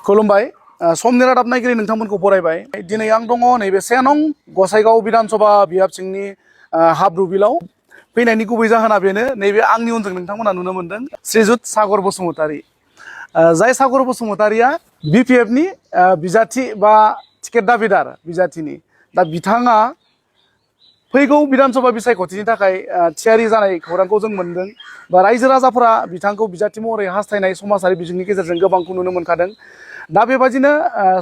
खुलुमबाय समनि रादाब नायगिरि नोंथांमोनखौ बरायबाय। दिनै आं दङ नैबे 1 नं गसाइगाव विधानसभा बियाब सिंनि हाब्रु बिलाव फैनायनि गुबै जाहोना बेनो नैबे आंनि उनजों नोंथांमोना नुनो मोनदों श्रीजुत सागर बसुमतारी। जाय सागर बसुमतारिया BPF नि बिजाथि बा टिकेट दाबिदार बिजाथिनि। दा बिथाङा फैगौ विधानसभा बिसायख'थिनि थाखाय थियारि जानाय खौरांखौ जों मोनदों बा रायजो राजाफोरा बिथांखौ बिजाथि महरै हास्थायनाय समाजारि बिजोंनि गेजेरजों गोबांखौ नुनो मोनखादों। दा बेबायदिनो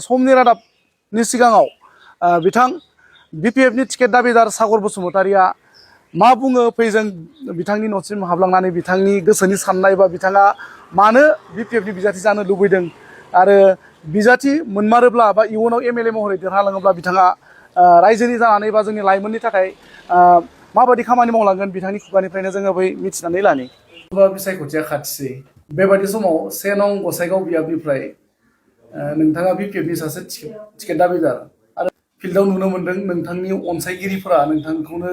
समनि रादाबनि सिगाङाव बिथां BPF नि टिकेट दाबिदार सागर बसुमतारिया मा बुङो फैजों बिथांनि न'सिम हाबलांनानै बिथांनि गोसोनि साननाय बा बिथाङा मानो BPF नि बिजाथि जानो लुबैदों आरो बिजाथि मोनमारोब्ला बा इयुनाव MLA महरै देरहालाङोब्ला बिथाङा रायजोनि जानानै बा जोंनि लाइमोननि थाखाय माबायदि खामानि मावलांगोन बिथांनि खुगानिफ्रायनो जोङो बै मिथिनानै लानि। बिसायख'थिया खाथिसै बेबायदि समाव 1 नं गसाइगाव बियाबनिफ्राय नोंथाङा BPF नि सासे टिकेट दाबिदार आरो फिल्डआव नुनो मोनदों नोंथांनि अनसायगिरिफोरा नोंथांखौनो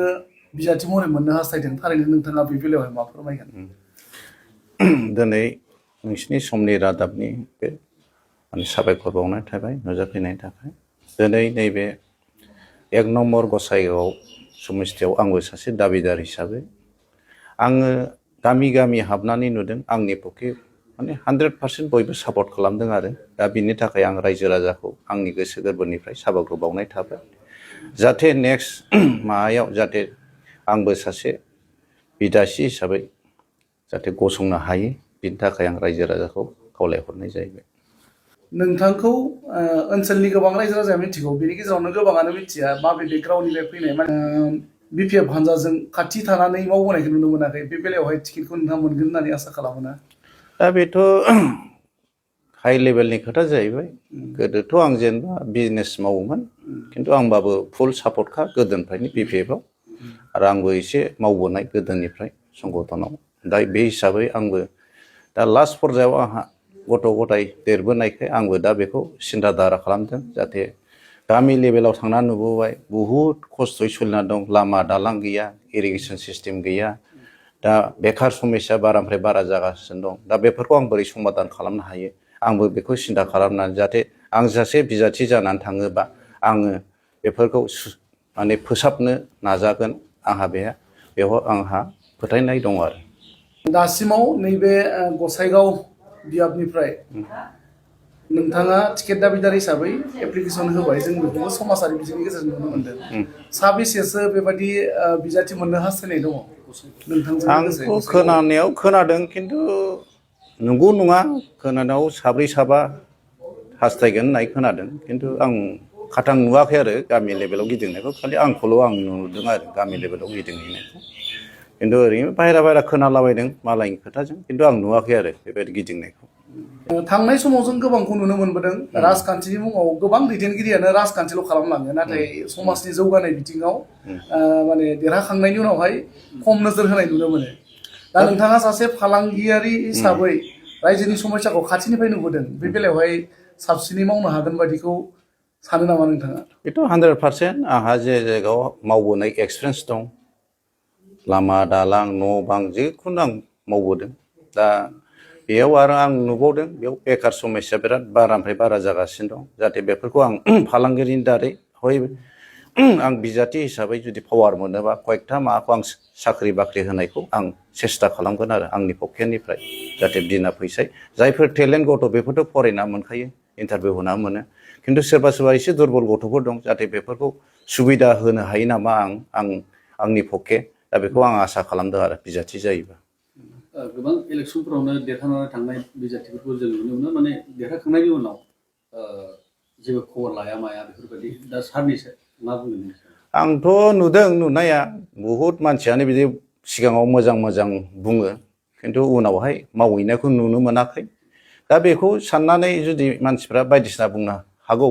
बिजाथि महरै मोननो हास्थायदों। थारैनो नोंथाङा बे बेलायावहाय मा फोरमायगोन? दिनै नोंसिनि समनि रादाबनि बे साबायखर बावनाय थाबाय नुजाफैनायनि थाखाय। दिनै नैबे 1 नम्बर गसाइगाव समिस्थियाव आंबो सासे दाबिदार हिसाबै आङो गामि गामि हाबनानै नुदों। आंनि पक्षे 100% बयबो सापर्ट खालामदों आरो दा बिनि थाखाय आं रायजो राजाखौ आंनि गोसो गोरबोनिफ्राय साबायखर बावनाय थाबाय। जाहाथे नेक्स्ट माबायाव जाहाथे आंबो सासे बिदासि हिसाबै जाहाथे गसंनो हायो बिनि थाखाय आं रायजो राजाखौ खावलायहरनाय जाहैबाय। नोंथांखौ ओनसोलनि गोबां रायजो राजाया मिथिगौ, बेनि गेजेरावनो गोबाङानो मिथिया माबे बेकग्राउन्डनिफ्राय फैनाय BPF हानजाजों खाथि थानानै मावबोनायखौ नुनो मोनाखै। बे बेलायावहाय टिकेटखौ नोंथाङा मोनगोन होननानै आसा खालामो ना? दा बेथ' हाइ लेभेलनि खोथा जाहैबाय। गोदोथ' आं जेनेबा बिजनेस मावोमोन, खिन्थु आंबाबो फुल सापर्टखा गोदोनिफ्रायनो BPF आव आरो आंबो एसे मावबोनाय गोदोनिफ्राय संगठनाव। दा बे हिसाबै आंबो दा लास्ट पर्यायाव आंहा गथ' गथाय देरबोनायखाय आंबो दा बेखौ सिन्था धारा खालामदों। जाहाथे गामि लेभेलाव थांना नुबोबाय बुहुद खस्थ'यै सोलिना दं। लामा दालां गैया, इरिगेसन सिस्टेम गैया। दा बेखार समस्या बारानिफ्राय बारा जागासिनो दं। दा बेफोरखौ आं बोरै समाधान खालामनो हायो आंबो बेखौ सिन्था खालामनानै जाहाथे आं सासे बिजाथि जानानै थाङोबा आङो बेफोरखौ फोसाबनो नाजागोन। आंहा बेयाव आंहा फोथायनाय दं आरो। दासिमाव नैबे गसाइगाव बियाबनिफ्राय नोंथाङा टिकेट दाबिदार हिसाबै एप्लिकेसन होबाय। जों बेखौबो समाजारि बिजोंनि गेजेरजों नुनो मोनदों। साबेसेसो बेबायदि बिजाथि मोननो हास्थायनाय दङ नोंथांजों लोगोसे? आंथ' खोनानायाव खोनादों, खिन्थु नंगौ नङा। खोनानायाव 7 7 हास्थायगोन होननाय खोनादों, खिन्थु आं खाथां नुवाखै आरो गामि लेभेलाव गिदिंनायखौ। खालि आंखौल' आं नुदों आरो गामि लेभेलाव गिदिंहैनायखौ। खिन्थु ओरैनो बाहेरा खोनालाबायदों मालायनि खोथाजों, खिन्थु आं नुवाखै आरो बेबायदि गिदिंनायखौ। थांनाय समाव जों गोबांखौ नुनो मोनबोदों राजखान्थिनि मुङाव गोबां दैदेनगिरियानो राजखान्थिल' खालामलाङो, नाथाय समाजनि जौगानाय बिथिङाव देरहाखांनायनि उनावहाय खम नोजोर होनाय नुनो मोनो। दा नोंथाङा सासे फालांगियारि हिसाबै रायजोनि समस्याखौ खाथिनिफ्राय नुबोदों। बे बेलायावहाय साबसिनै मावनो हागोन बायदिखौ सानो नामा नोंथाङा? बेथ' 100% आंहा जे जायगायाव मावबोनाय एक्सपिरियेन्स दं। लामा दालां न' बां जिखुनु आं मावबोदों। दा बेयाव आरो आं नुबावदों बेयाव बेखार समस्या बिराद बारानिफ्राय बारा जागासिनो दं। जाहाथे बेफोरखौ आं फालांगिरिनि दारै आं बिजाथि हिसाबै जुदि पावार मोनोबा कयेकथा माबाखौ आं साख्रि बाख्रि होनायखौ आं सेस्था खालामगोन आरो आंनि पक्षनिफ्राय। जाहाथे बिना फैसाय जायफोर टेलेन्ट गथ' बेफोरथ' फरायना मोनखायो, इन्टारभिउ होना मोनो। खिन्थु सोरबा सोरबा एसे दुरबल गथ'फोर दं, जाहाथे बेफोरखौ सुबिदा होनो हायो नामा आंनि पक्षे। दा बेखौ आं आसा खालामदों आरो बिजाथि जायोबा। गोबां इलेक्सनफोरावनो देरहानानै थांनाय बिजाथिफोरखौ जों नुनो मोनो। देरहाखांनायनि उनाव जेबो खबर लाया माया बेफोरबायदि। दा सारनिसो मा बुंगोन? आंथ' नुदों नुनाया बहुद मानसियानो बिदि सिगाङाव मोजां मोजां बुङो, खिन्थु उनावहाय मावहैनायखौ नुनो मोनाखै। दा बेखौ साननानै जुदि मानसिफ्रा बायदिसिना बुंनो हागौ।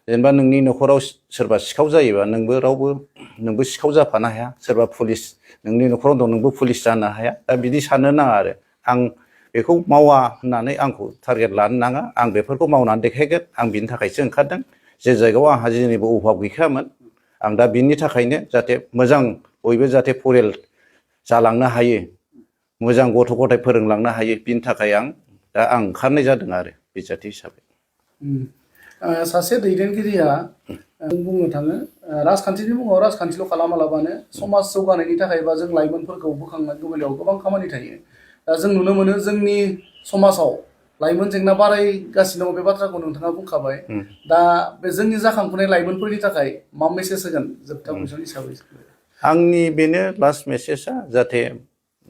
जेनेबा नोंनि न'खराव सोरबा सिखाव जायोबा नोंबो सिखाव जाफानो हाया। सोरबा पुलिस नोंनि न'खराव दं, नोंबो पुलिस जानो हाया। दा बिदि साननो नाङा आरो आं बेखौ मावा होननानै आंखौ टारगेट लानो नाङा। आं बेफोरखौ मावनानै देखायगोन। आं बिनि थाखायसो ओंखारदों। जे जायगायाव आंहा जेनिबो अभाब गैखायामोन, आं दा बिनि थाखायनो जाहाथे मोजां बयबो जाहाथे फरियाल जालांनो हायो, मोजां गथ' गथाय फोरोंलांनो हायो, बिनि थाखाय आं ओंखारनाय जादों आरो बिजाथि हिसाबै। सासे दैदेनगिरिया बुंनो थाङो राजखान्थिनि मुङाव राजखान्थिल' खालामालाबानो समाज जौगानायनि थाखाय बा जों लाइमोनफोरखौ बोखांनायनि बेलायाव गोबां खामानि थायो। दा जों नुनो मोनो जोंनि समाजाव लाइमोन जेंना बारायगासिनो दङ, बे बाथ्राखौ नोंथाङा बुंखाबाय। दा बे जोंनि जाखांफुनाय लाइमोनफोरनि थाखाय मा मेसेज होगोन जोबथा कुइसन हिसाबै? आंनि बेनो लास्ट मेसेजआ जाहाथे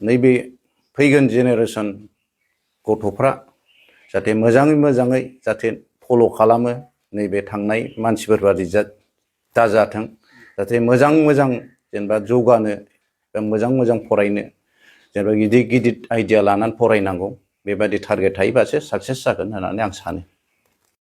नैबे फैगोन जेनेरेसन गथ'फ्रा जाहाथे मोजाङै जाहाथे फल' खालामो, नैबे थांनाय मानसिफोर बादि दाजाथों, जाहाथे मोजां जेनेबा जौगानो मोजां फरायनो, जेनेबा गिदिर आइडिया लानानै फरायनांगौ, बेबायदि टारगेट थायोबासो साक्सेस जागोन होननानै आं सानो।